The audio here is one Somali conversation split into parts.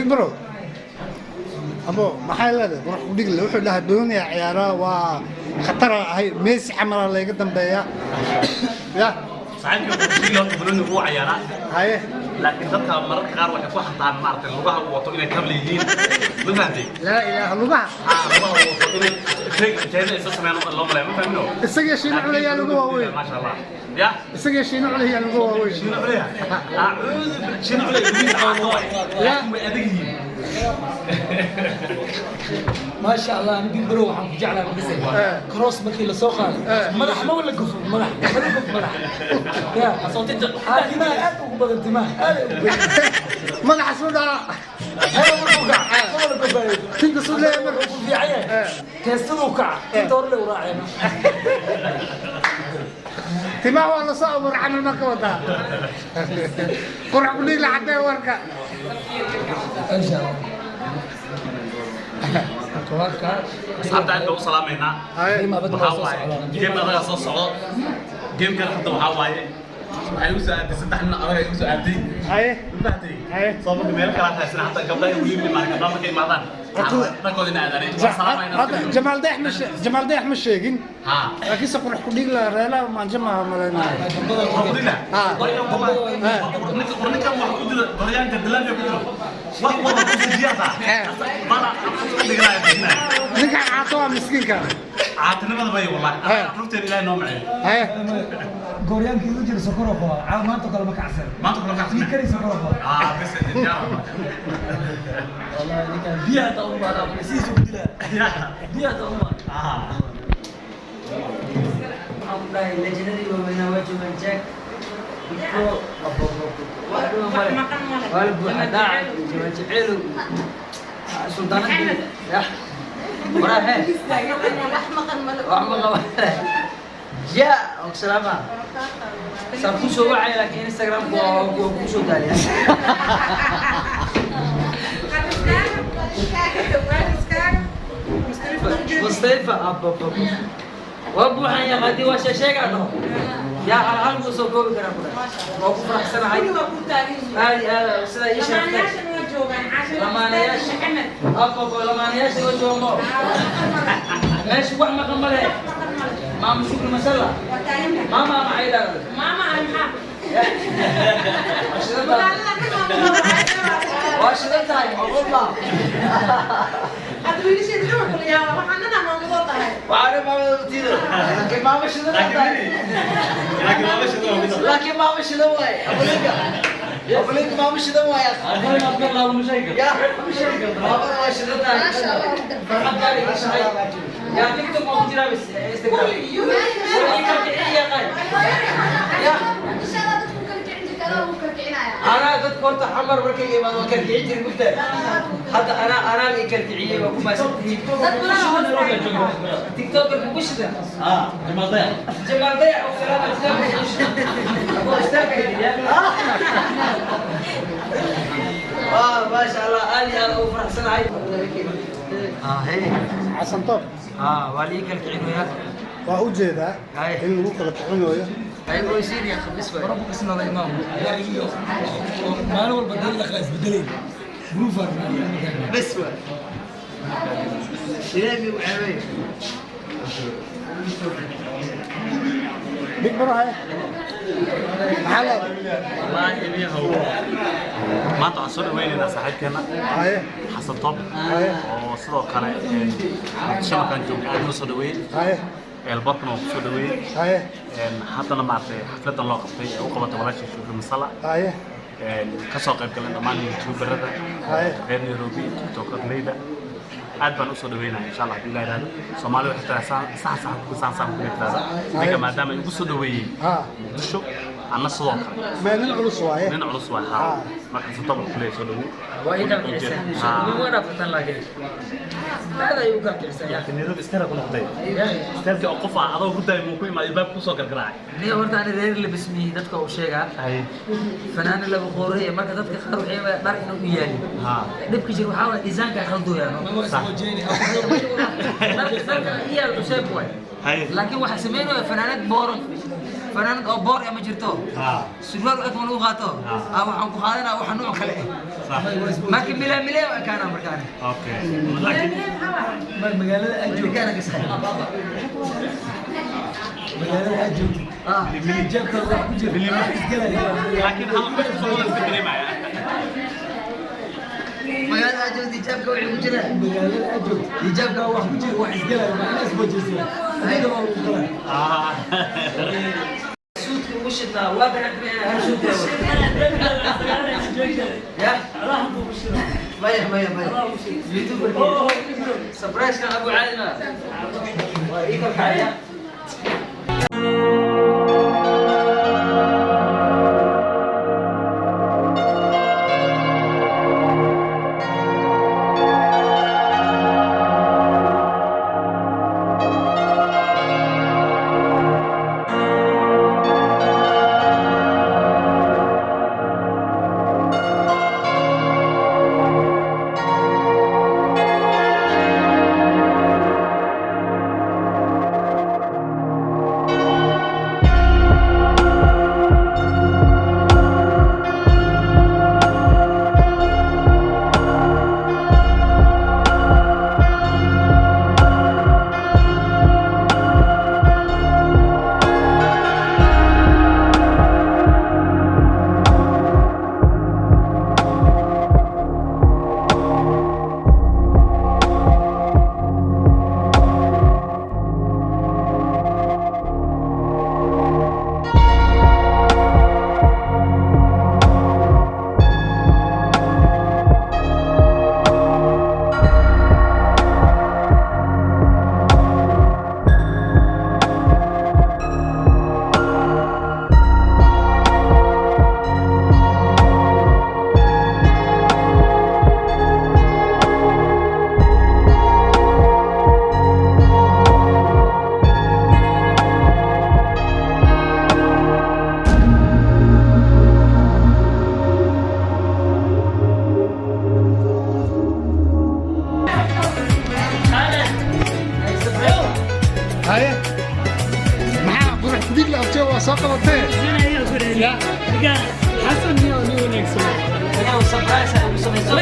Bro, abo, maxay leedahay Qurux ku Dhigle? Wuxuu dhahay doonaya ciyaaraa, waa khatara ahay, Messi camalaa layga dambeeya ya. Saaxiibkii Qurux horta banooni wuu ciyaaraa. Laakiin dadka mararka qaar waxay ku xantaan, maaragtay, lugaha uu wato inay kable yihiin, ma fahantay? Laa ilaaha, lugaha. Ah, lugaha uu wato inay China isa sameeyaan loo maleeyo, ma fahmino? Isaga Shiino Culayaa luga waaweyn. Maasha Allah ya. Isaga Shiino Culayaa luga waaweyn. Shiino Culaya, acuudu, Shiino Culaya lugihiisa caato waay, laakiin way adag yihiin. Maasha Allah, ani Big Bro waxaan ku jeclahay makasay cross markii la soo qaado, madax ma wala gufo, madax ma la gufo, madax ya timaha aad ugu badan, timaha aad ay ugu badan. Madaxa soo dhaca. Haya, markuu kaca ma wala gufayo. Tinta soo leeyahay marka. Markuu fiican yahay teestaduu kaca, tinta hore le u raaceen. Timaha waa lasoo abuuray camal marka wadaa. Qurux ku Dhigle, caddee warka. Insha Allah, marka waa Asxaabta aad baan u salaamaynaa. Game adag waxaa waa soo waaye socdaa. Game adagaa soo socdo. Gamekan hadda waxaa waaye, waxay igu soo aaday saddex nin adag ay igu soo aaday. Ma fahtay? Haye. Soo marka meel kala raadsan, hadda gabdhaha weli ma imaan. Gabdhaha markay imaadaan dhankooda ina aadaanay, waa salaamaynaa. Hadda Jamaal Dayax ma sheegin, laakiinse Qurux ku Dhigle reelaha maanja maaha malaynayo. Ninkan wax ku jiro, goryaanka dilaanka ku jiro, wax walba ku sijiyaata bala ka dhiganaya bixinaya. Ninkan caato waa miskiinka. Caatinimada bay wallahi rugteen Ilaahay noo maceeyo. Gooryaankii ugu jira sokor oo qabaa caaw maanta oo kale ma kacsan. Maanta kale ma kacsan. Ii kari sokor oo qabaa. Ah, bes diyaar. Wallahi ninkan biyaha hataa uma baahna, sidiisa ku dilaa, biyaha hataa uma baahna. Waxaan ku dhahay lajnadii waaweynaa waa joogaan, Jack, Big Bro, wax dhuma male, waa la buuxa, daacad iyo Jamaal Jaceylow, suldaanadii ya waraa hee, wax maqan male ya og salaama saan ku soo wacay, laakiin Instagramku waa ku soo daaliya. Mustafa abba waa buuxan ya haddii waa sheegaa dhaho yaa hal hal buu soo koobi karaa ku dhahay. Waa ku faraxsanahay aad iyo aad sidaa ii sheegtay. Lamaanayaasha abba, lamaanayaasha waa joogo meesha, wax maqan ma leh. Maama Shukri masalla, maama maxay dhahday? Waa shidan tahay, waa shidan tahay wallah. Waxaana maamada utiido, laakiin maama shidan tahay. Laakiin Laakiin maama shidan waaye, abulinka, abulinka maama shidan waaye ya, maamada waa shidan tahay. Farxad gaar ay tahay ya. TikTok ma ku jiraa bas Instagram wixii kala kiciya qaay ya. Anaa dadka horta Xamar markay imaado waa kala kicin jiray mugta. Hadda anaa la i kala kiciyey, waa ku mahadsantihiin. TikToker kugu shidan. Ah, Jamaal Dayax. Jamaal Dayax oo salaama istaag kugu shidan, oo istaag ya. Waa maasha Allah, aad iyo aad ugu faraxsanahay. Xasan Toob. Waa la ii kala kicinayaa. Waa u jeedaa in lagu kala kicinayo. Ayagoo isiinaya khamiis waay. Warabku isnada imaam maalin walba dal la kala isbedelayn bruufar. Bes waay, ilaahay migu ceebay. Big Bro, haye, maxaa leedahay? Wallaahi ibiyahow, maanta waxaan soo dhaweynaynaa saaxiibkeena Xasan Toob oo sidoo kale Muqdisho markaan joogay aad noo soo dhaweeyey, eelbarkana waan kusoo dhaweeyey. Haddana maaragtay xafladan loo qabtay ee u qabatay walaashii Shukri Masala, ka soo qayb galeen dhammaan youtuberada reer Nairobi, tiktokerleyda, aad baan usoo dhaweynaya. Insha Allah haddii la yidhahdo, Soomaali waxay tiraa saxan saxan ku saan saan ku tirahda. Ninka maadaama ay ugu soo dhaweeyey Muqdisho, anna sidoo kale. Mee, nin culus waaye. Nin culus waay ha. Marka Xasan Toob wuxuu kuleeyahay soo dhawow. Waa ii kala kicisan, way dhaafatan, laakiin aad ay u kala kicisan ya. Laakiin Nairobi iskara ku noqday istaarkii oo qof ah adoo hurdaay muu ku imaaday baab kusoo gargaraacay. Niyo horta ani reer labismiyi dadka uu sheegaa fanaana laba qoore. Marka dadka qaar waxay dhar inuu u yaalin. Dhibka jir waxaa waay design-ka khaldooyaan. Dharka iyaal cuseeb waay, laakiin waxaa sameynaya fanaanad booran. Fanaanad oo boor eh ma jirto. Surwaal u eg ma lagu qaato. Ah, waxaan ku qaadanaa waxa nooc kale eh. Marka milaa milaa u ekaanaa markaan. Okay, laakiin Magaalada aad joogto. Ekaana kasay. Magaalada aad joogto. Ah. Jeebka wax ku jira. Isgalaya. Laakiin hal mid soo wada iska dareemaya. Magaalada aad joogto hijaabka wixii ku jira. Magaalada aad joogto. Hijaabka wax ku jira wax isgalaya ma ina isbajisay. Adiga waa lagu galaya. Suudka ugu shidnaa waa ganacsi hal suud waa. Ya? Maya maya maya. YouTuber. Surprise kan Abu Caadi ma. Waa ii kalkacaya. Haye, maxaa qurux kudig la abtiyo waa soo qabatee? Ya. Surprise ah, ugu samayso.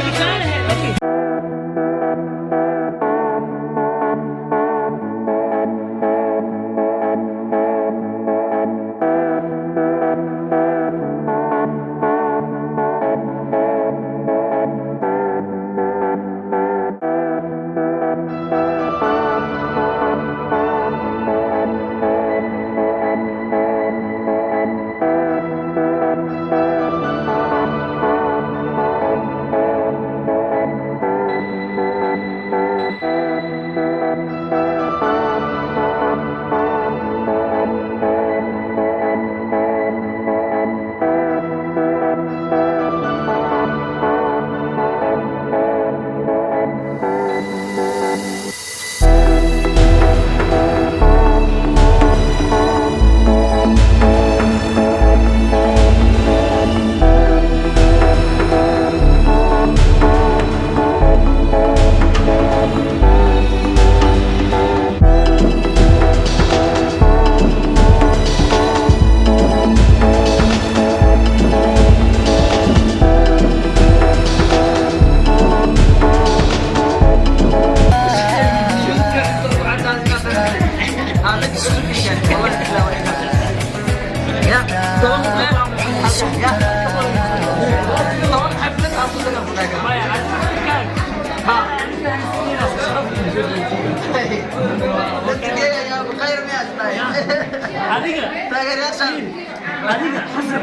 Adiga Xasan,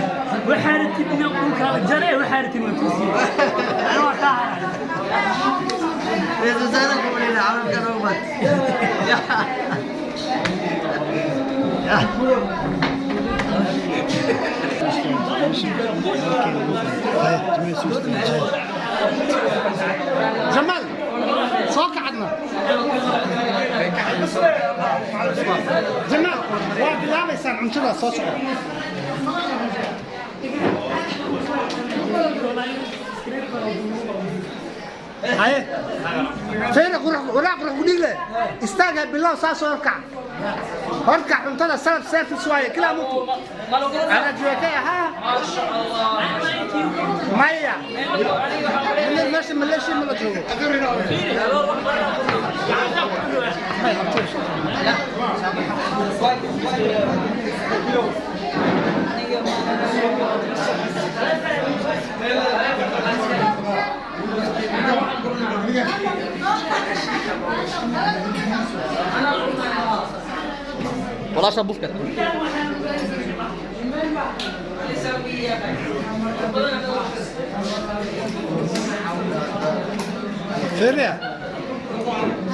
waxaa rabtid inaan dhulkaala jare, waxaa rabtid waan tusiye. Ana waa kaa haray. Jamaal, soo kacadna. Jamaal, waa bilaabaysaan cuntada soo socda. Haye, feere qurux, walaaq qurux ku dhigle istaaga bilow, saa soo kac. Horka cuntada self service waaye, kila mtu anajiwekea. Ha, maya, meesha Malaysia ma la joogo. Maya, abtiyo. Walaasha bufka. Fiiriya,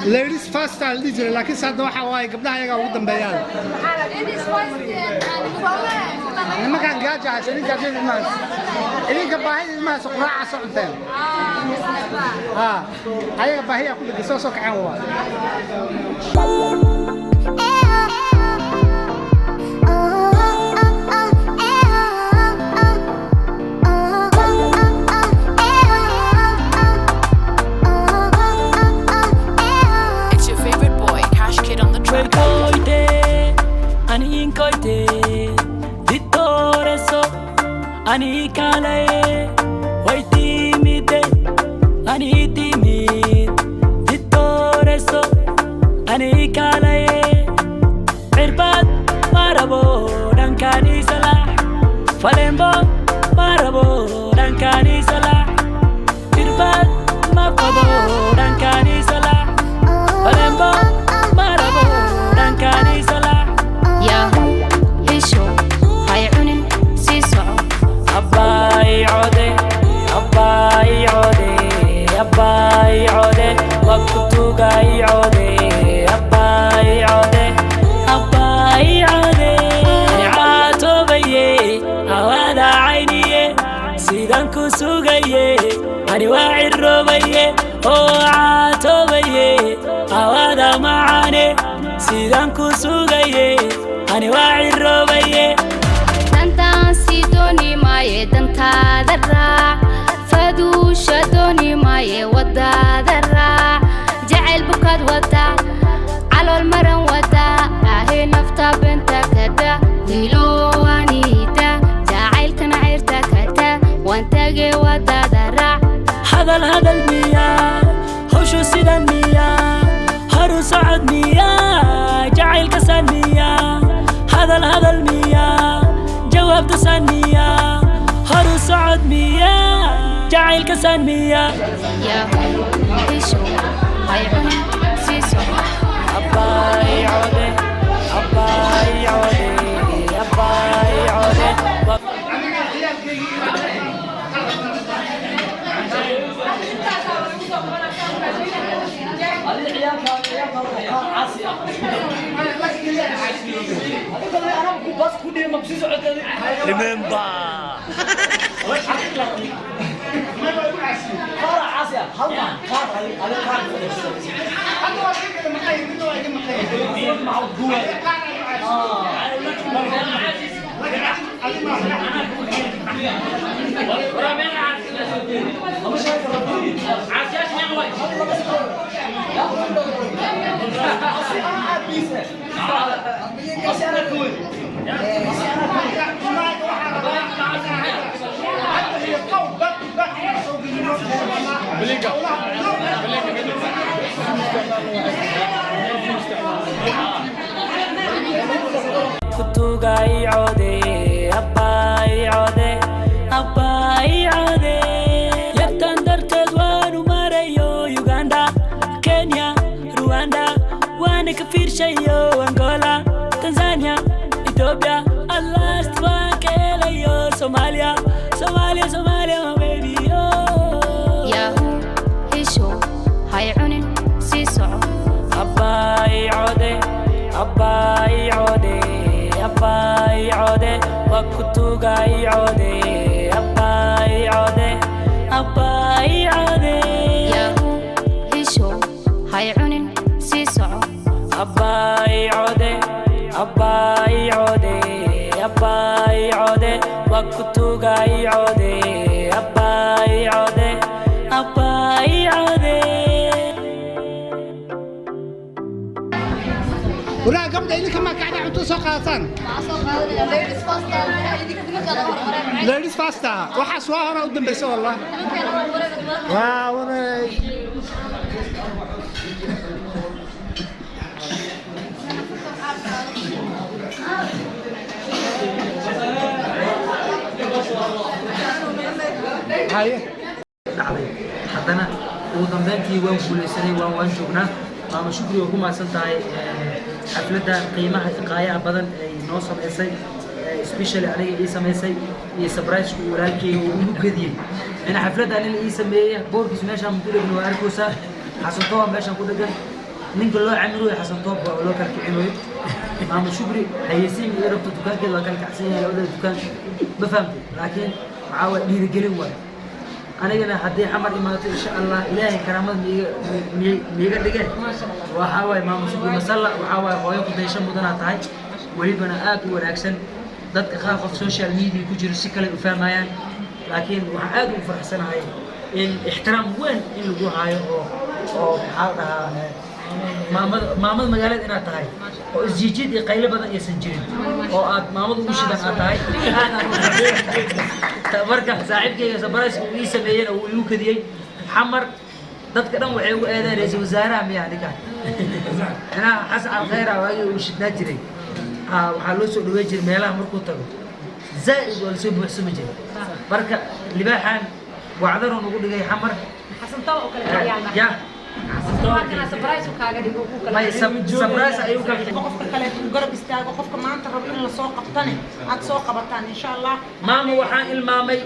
ladies first aa la dhihi jiray, laakiin hadda waxa waaye gabdhaha ayagaa ugu dambeeyaan. Nimankaan gaaja haysa, idinka gaajada idin hayso, idinka baahida idin hayso, quraaca soo cunteen. Ha, ayaga baahiyaa ku dhegay, soo soo kaceen waa. It's your favorite boy, Cash Kid on the track. Koite, ani koite, ditoreso, ani kale, way timide, ani timid, ditoreso, ani kale, cirbad marabo dhankani salax, falembo marabo dhankani salax, irbad maqabo dhankani salax, falembo marabo dhankani salax. Yahoo, hesho, hay cunin, sii soco. Abbay code, abbay code, abbay code, waqtugay code, abbay code, abbay code. Caatoobaye, hawada cayniye, sidaan ku sugaye, ani waa ciroobaye, oo caatoobaye, hawada macane, sidaan ku sugaye, ani waa ciroobaye. Dantaan sii dooni maaye, dantaada raac. Faduusha dooni maaye, wadaada raac. Jacayl bukaad wada, calool maran wada, ahe nafta benta kada, wiilo waaniida, jacaylkana ceyrta kada, waan tage wadaada raac. Hadal hadal miyaa, hawshu sidan miyaa, horu socod miyaa, jacaylka san miyaa, hadal hadal miyaa, jawaabta san miyaa, horu socod miyaa, jacaylka san miyaa. Yahoo, hesho, hay cunin, sii soco. Abbay code, abbay code, abbay code. Remember. Kutugay code, abbay code, abbay code. Yartan darteed waanu marayo Uganda, Kenya, Rwanda, waana ka fiirshayo Angola, Tanzania, Ethiopia, at last waan ka helayo Somalia, Somalia, Somalia, my baby, oh. Yahoo, hesho, hay cunin, sii soco. Abbay code, abbay code, abbay code, waqtugay code, abbay code, abbay code. Yahoo, hesho, hay cunin, sii soco. Abbay code, abbay code, abbay code, waqtugay code, abbay code, abbay code. Walaa gabdha idinka ma kacda cunto soo qaadataan. Ladies first. Waxaas waa hore u dambaysa wallah. Waa waray. Haye. Dhacday haddana ugu dambeyntii waan guuleysanay, waan joognaa. Maama Shukri waa ku mahadsan tahay xafladdan qiimaha qaayaha badan ay noo samaysay, especially aniga ii samaysay iyo surprise-ku walaalkeyga uu igu kadiyey ina xafladdan in la ii sameeyey. Boorkiis meeshaan ku dhegan waa arkaysaa, Xasan Tooba meeshaan ku dhegan, ninka loo camirooyo Xasan Toob waa loo kala kicinayo. Maama Shukri hayeysiin iyo rabto dukaankeeda waa kala kacsan yahay labada dukaan, ma fahamtay? Laakiin waxaa waay dhiirigelin waaye. Anigana haddii Xamar imaato, insha Allah, Ilaahay karaamada miiga dhige. Waxaa waaye Maama Shukri Masalla waxaa waaye hooyo ku daysho mudanaa tahay, welibana aad u wanaagsan. Dadka qaar qof social media ku jiro si kale u fahmayaan, laakiin waxaan aad ugu faraxsanahay in ixtiraam weyn in lagu haayo oo maxaa la dhahaa, maamada magaalada inaad tahay oo isjiijid iyo qaylo badan aysan jirin oo aad maamada ugu shidan aad tahay. Aad aan u farxay. Marka saaxiibkayga surprise uu ii sameeyena uu igu kadiyey. Xamar dadka dhan waxay ugu eedeen ra'iisul wasaaraha miyaa ninkaan inaha Xasan Alkhayra waagii uu shidnaa jiray. Waxaa loo soo dhaweyn jiray meelaha markuu tago zaa'id, waa lasoo buuxsami jiray. Marka libaaxan wacdaruu nagu dhigay Xamar. Ya may surprise ayuu kala Qofka kale uu garab istaago, qofka maanta rabo in lasoo qabtane aad soo qabataan, insha Allah. Maama, waxaan ilmaamay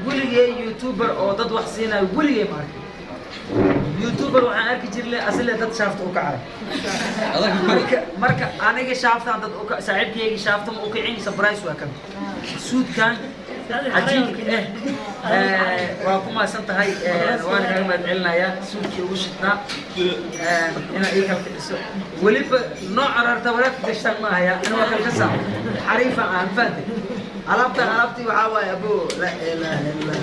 weligay youtuber oo dad wax siinayo weligay ma arkin. Youtuber waxaan arki jirnay asile dad shaafta u kacay. Marka aniga shaaftaan dad u saaxiibkayga shaafta ma u kicin. Surprise waa kan suudkan cajiibka eh. Waa ku mahadsan tahay, waana kaaga mahad celinayaa suudkii ugu shidnaa inaa ii kala kiciso. Weliba nooca rarta walaadka gashtaan ma ahaya ina waa kala kasaa xariifa aan fahamtay. Alaabtan alaabtii waxaa waaye abo la ilaaha illa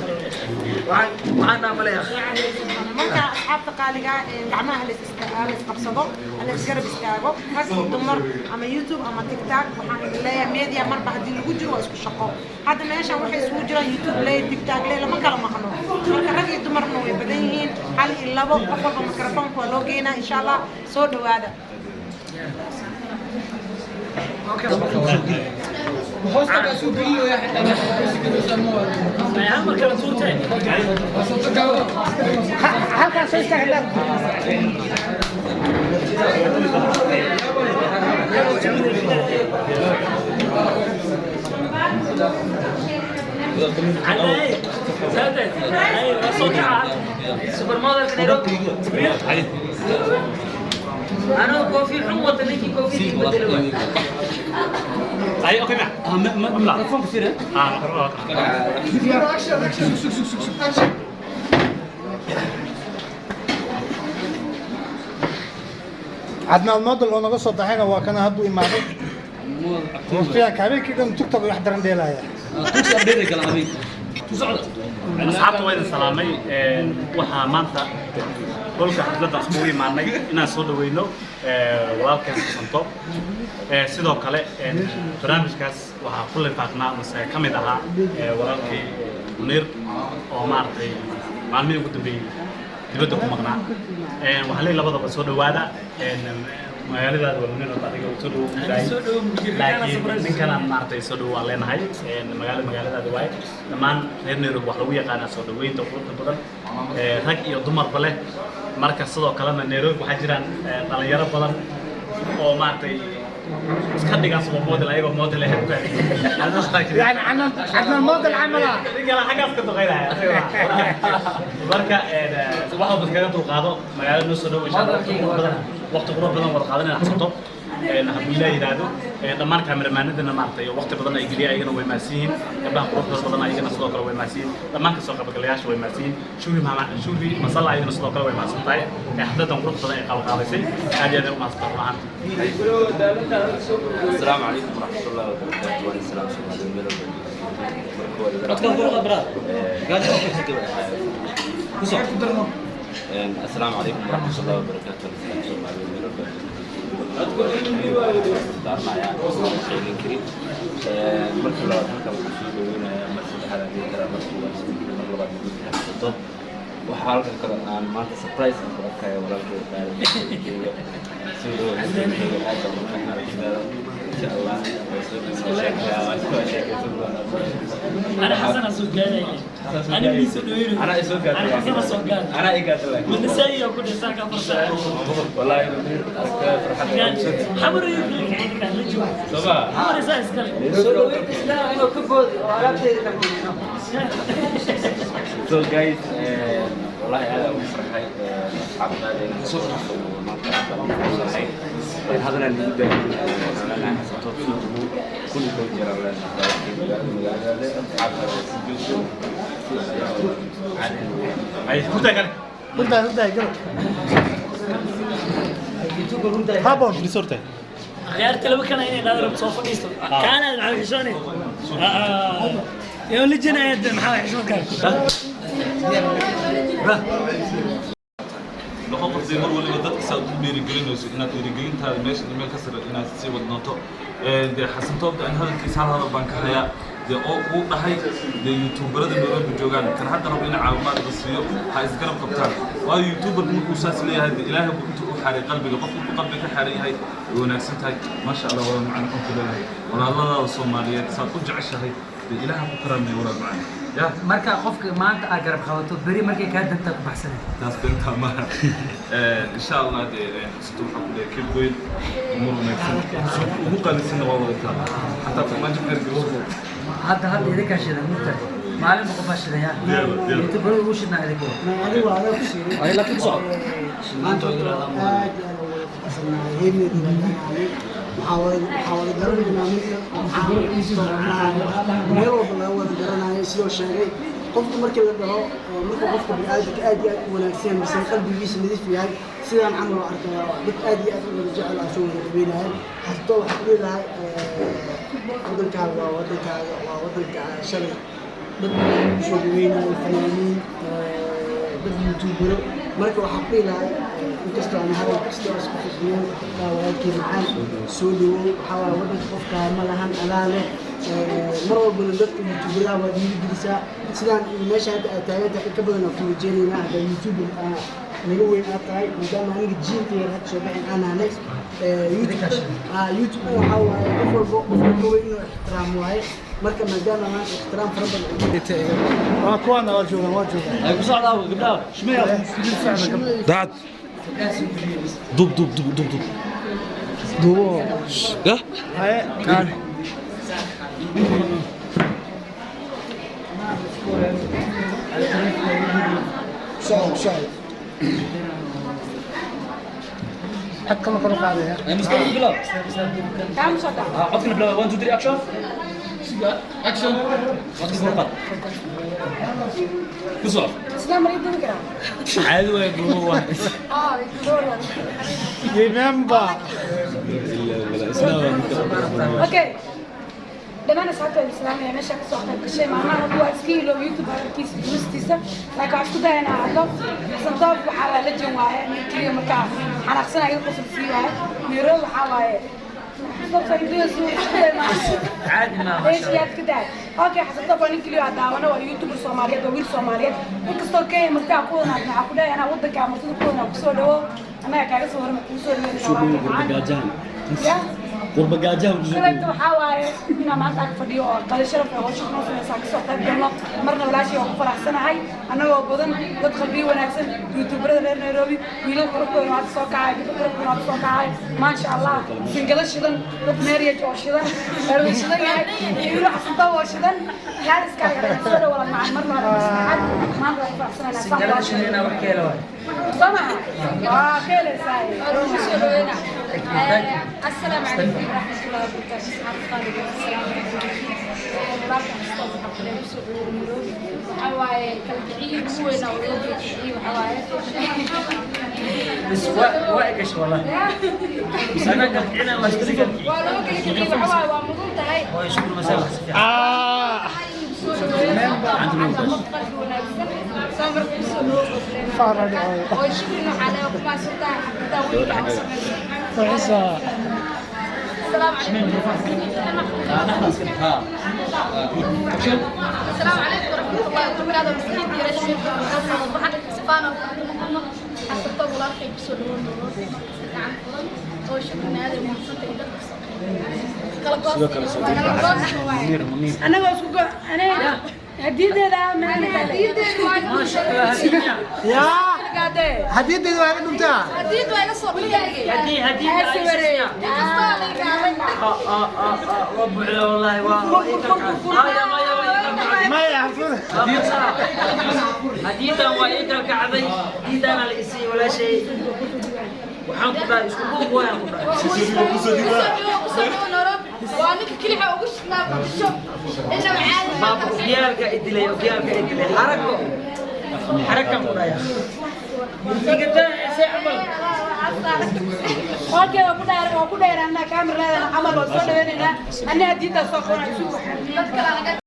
waxaan dhaamalay. Marka asxaabta qaaliga, gacmaha la isqabsado, la isgarab istaago, rag iyo dumar, ama YouTube ama TikTok. Waxaan idin leeyahay media marba haddii lagu jiro waa isku shaqo. Hadda meeshan waxay isugu jiraan YouTube ley, TikTok ley, lama kala maqno. Marka rag iyo dumarna way badan yihiin, hal iyo labo qof walba mikrofoonka waa loo geynaa, insha Allah. Soo dhawaada. Halkaas soo istaag. Supermodelka Nairobi anoo koofi xun wata, ninkii koofidii bedelo waay. Ay, okay, ma. Mikrofon ku Ah, mikrofon. Action, action, sug, sug, sug, sug, action. Cadnaan Model oo naga soo baxayna waa kana hadduu imaaday waqtiyaanka habeenkii dhan TikTok wax daran dheelaya. Asxaabta waa idin salaamay. Waxaa maanta golka xafladda iskugu imaanay inaan soo dhaweyno walaalkeen Xasan Top. Sidoo kale barnaamijkaas waxaa ku lifaaqnaa mase ka mid ahaa walaalkay Muniir oo maaragtay maalmihii ugu dambeeyey dibadda ku maqnaa. Waxaa leeyahay labadaba soo dhawaada. Magaaladaada waa Muniir horta adiga soo dhawow, laakiin ninkanaan maaragtay soo dhawow aan leenahay. Magaalo magaaladaada waaye. Dhammaan reer Nairobi wax lagu yaqaanaa soo dhaweynta quruxda badan, rag iyo dumarba leh. Marka sidoo kalena Nairobi waxaa jiraan dhalinyaro badan oo maaragtay iska dhigaan super model ayagoo model ahayn. Yani Cadnaan Model camala. Ninkala xaggaas ka duqeynaya. Marka wax walba iskaga dulqaado, magaalada noo soo dhow, insha Allah waqti qurux badan wada qaadanayna Xasan Top hadduu Ilaah yidhaahdo. Dhammaan kaameramaanadana maaragtay waqti badan ay geliyaan ayagana way mahadsan yihiin. Gabdhaha quruxda badan ayagana sidoo kale way mahadsan yihiin. Dhammaan kasoo qaybgalayaasha way mahadsan yihiin. Shukri Mama Shukri Masalla ayagana sidoo kale way mahadsan tahay xafladan qurux badan ay qabanqaabaysay. Aad iyo aad ay u mahadsan tahay run ahaantii. السلام عليكم ورحمة الله وبركاته. وعليكم السلام. سومالي السلام عليكم ورحمة الله وبركاته. السلام سومالي. Daarnayaa sheegin karin. Marka labaad halkan waxaan soo dhaweynayaa, mar saddexaad aan dhihi karaa, markii waa mar labaad Xasan Top. Waxaa halkan kale aan maanta surprise aan ku arkaya walaalkay jooga. Soo dhawow, aad baan ugu farxay. Insha Allah waa soo dhaweynaya, waa soo sheekaysan doonaa. أنا حسن أسوق قال أنا اللي سوق. أنا إسوق قال. أنا حسن أسوق قال. أنا إيقات لك. من سيء كل ساعة فرصة. والله فرحت. حمر يقول لك. صباح. حمر سايس قال. Soo dhaweynta islaam inuu ka boodi oo alaabteeda kala. So guys, والله aad ugu farxay asxaabtaada maanta, aad baan ugu farxay. Hadana lagu daayay Xasan Top soo dhawow, kulli koo jira leenahay magaalada asxaabtaada si joogto. Ay hurtaa kale. Hurdaa, hurdaa galo. Habon. Fadhiiso horta. Ciyaarta laba kana inay dhadar soo fadhiisto kaana maxaa xishoonay يا لجنة maxaa xishoon kale. Noqon qof dee mar waliba dadka saad u dhiirigelinayso inaad dhiirigelintaada meesha meel ka sare inaad sii wadnooto. Dee Xasan Toobda aan hadalkiisa hal hadal baan ka hayaa dee oo uu dhahay dee youtuberada Nairobi joogaan kan hadda rabo in caawimaad la siiyo ha isgarab qabtaan, waayo youtuberka markuu saas leeyahay dee Ilaahay buu intuu u xaaray qalbiga. Qofku intuu qalbiga ka xaaran yahay way wanaagsan tahay. Maasha Allah, walaal macaan, waxaan ku leeyahay walaaladaada Soomaaliyeed saad u jeceshahay dee Ilaaha ku karaamay, walaal macaan ya. Marka qofka maanta aad garab qabato, beri markay kaa dantaa ku baxsanay. Taas beentaa maaha, insha Allah. Dee sito waxaa ku leeyahay keep going, umur wanaagsan, suuq ugu qaalisanna waa wadataa, xataa farmaajo xeer. Hadda idinkaa shidan mugta, maalinba qofaa shidaya. Diyaar, diyaar. Youtuberada ugu shidnaa idinka. Adigu adaa ku siiray. Ay laakiin ku soco. Maanta aad iyo aad ugu faraxsanahay heerneeda. Waxaa wada garanaynaa midka meel walba laga wada garanayo. Sidoo sheegay qofku markii la dhaho, marka qofka bini'aadamka aad iyo aad u wanaagsan mise qalbigiisa nadiif yahay, sidaan camal oo arkaya dad aad iyo aad u wada jecel aa soo wada dhaweynaya. Hasto waxaa ku leedahay waddankaaga waa waddankaaga, waa waddanka shalay dad badan kusoo dhaweynayo, fanaaniin, dad youtubero. Marka waxaa ku dhihi lahay, inkastoo aan hadal kastoo isku xisbiyeen, waa walaalkii macaan, soo dhawow. Waxaa waaye waddanka qofkaa ma lahan, adaa leh. Mar walbana dadka youtuberaha waa dhiirigelisaa. Sidaan iyo meesha hadda aad taagan tahay in ka badan aan ku rajeynaynaa haddaa youtuber naga weyn aad tahay, maadaama aniga jiilka yar hadda soo baxin aan nahnay. YouTube waxaa waaye qof walba qofka ka weyn inuu ixtiraam waaye. Marka maadaama maanta ixtiraam fara badan. Waa kuwaana, waa joogaan, waa joogaan. Ay ku socdaa gabdhaha. Dacad dub dub dub dub dub. Duubo. Ya. Haye kaani. Soco, soco. Xag kama kor u qaadaya. Mustafa bilaw. Codkana bilaw. 1 2 3, action, action. Codka kor qaad, ku soco. Caadi waay, duubo waay. Remember. Okay, dhammaan asxaabta islaamiya meesha kasoo qayb gashay, maalmahan waa iska ilo YouTube hadalkiisa durustiisa, laakiin waxaan isku daya inaan hadlo. Xasan Toob waxaa la legend waaye, nin keliya markaa xanaaqsanaya qosol sii waaye. Nairobi waxaa waaye. Caadi maaha. ايش يا كده. Okay, Xasan Toob waa nin keliya aan daawano, waa youtuber Soomaaliyeed, waa wiil Soomaaliyeed. Inkastoo Kenya markaa ku wanaag, maxaa ku dhahay anaa waddanka martida ku wanaag kusoo dhawo, annaga kaaga soo horma kugu soo dhaweynayna. Ya. Qurba gaajahan kusoo. Kaleeto waxaa waaye inaan maanta ag fadhiyo oo qali sharaf ee hawsha noo sameysaa kasoo qayb galno. Marna walaashii waa ku faraxsanahay, annagoo badan, dad qalbiyo wanaagsan, youtuberada reer Nairobi, wiilal qurux badan oo hadda soo kacay, gabdho qurux badan oo hadda soo kacay, maasha Allah, singalo shidan, dad marriage oo shidan, erway shidan yahay, wiilo xasanto oo shidan gaaliskaaga soo dhawo macan. Marna waa maslaxad maanta waa ku faraxsanahay. Singalada shidan inaa wax ka helo waay. Soo maha, waa ka helaysaa. السلام عليكم ورحمة الله وبركاته. أصحاب خالد، السلام عليكم. Walaalka kastoo waxaa kale u soo dhawow Nairobi. Waxaa waaye kalkiciyo ugu weyn oo loo kiciyo waxaa waaye. بس waa egash wallahi, bas anaa kalkicina waa isku kalkici. Waa loo kala kiciyo, waxaa waaye waa mudan tahay. Waa isku masaa si fiican. Soo dhaweeyo qof qalbi wanaagsan soo marka usoo dhawow. Oo shukrin waxaa leeyahay kuma santahay xafladda weynka oo samaysay. السلام عليكم. السلام عليكم ورحمة الله وبركاته. مسكين ديرشي سفانا حسب طب الله خير بسول oo shukran aad u mahadsantahay. Anagoo isku go aniga hadiyadeeda. Yaa, hadiyadeeda waa iga dhuntaa. Hadiyad waa iga soo dhigay. Waa buuxda wallaahi, waa Maya xafud. Hadiyadan waa ii kalkacday, hadiyadaana la isiiyey walaashay. Waxaan ku dhahay isku buuq waayaan ku dhahay. Waa ninka kelixa ugu shidnaa Muqdisho inaba caadi. Baaba okiyaalka idilay, okiyaalka idilay, xarako xarakan ku dhaya igataa see camal. Okay, waa ku dheer, waa ku dheeraanaa kaamiradan camal, waa soo dhaweynaynaa. Ani hadiyadaa soo qoray. Dad kale.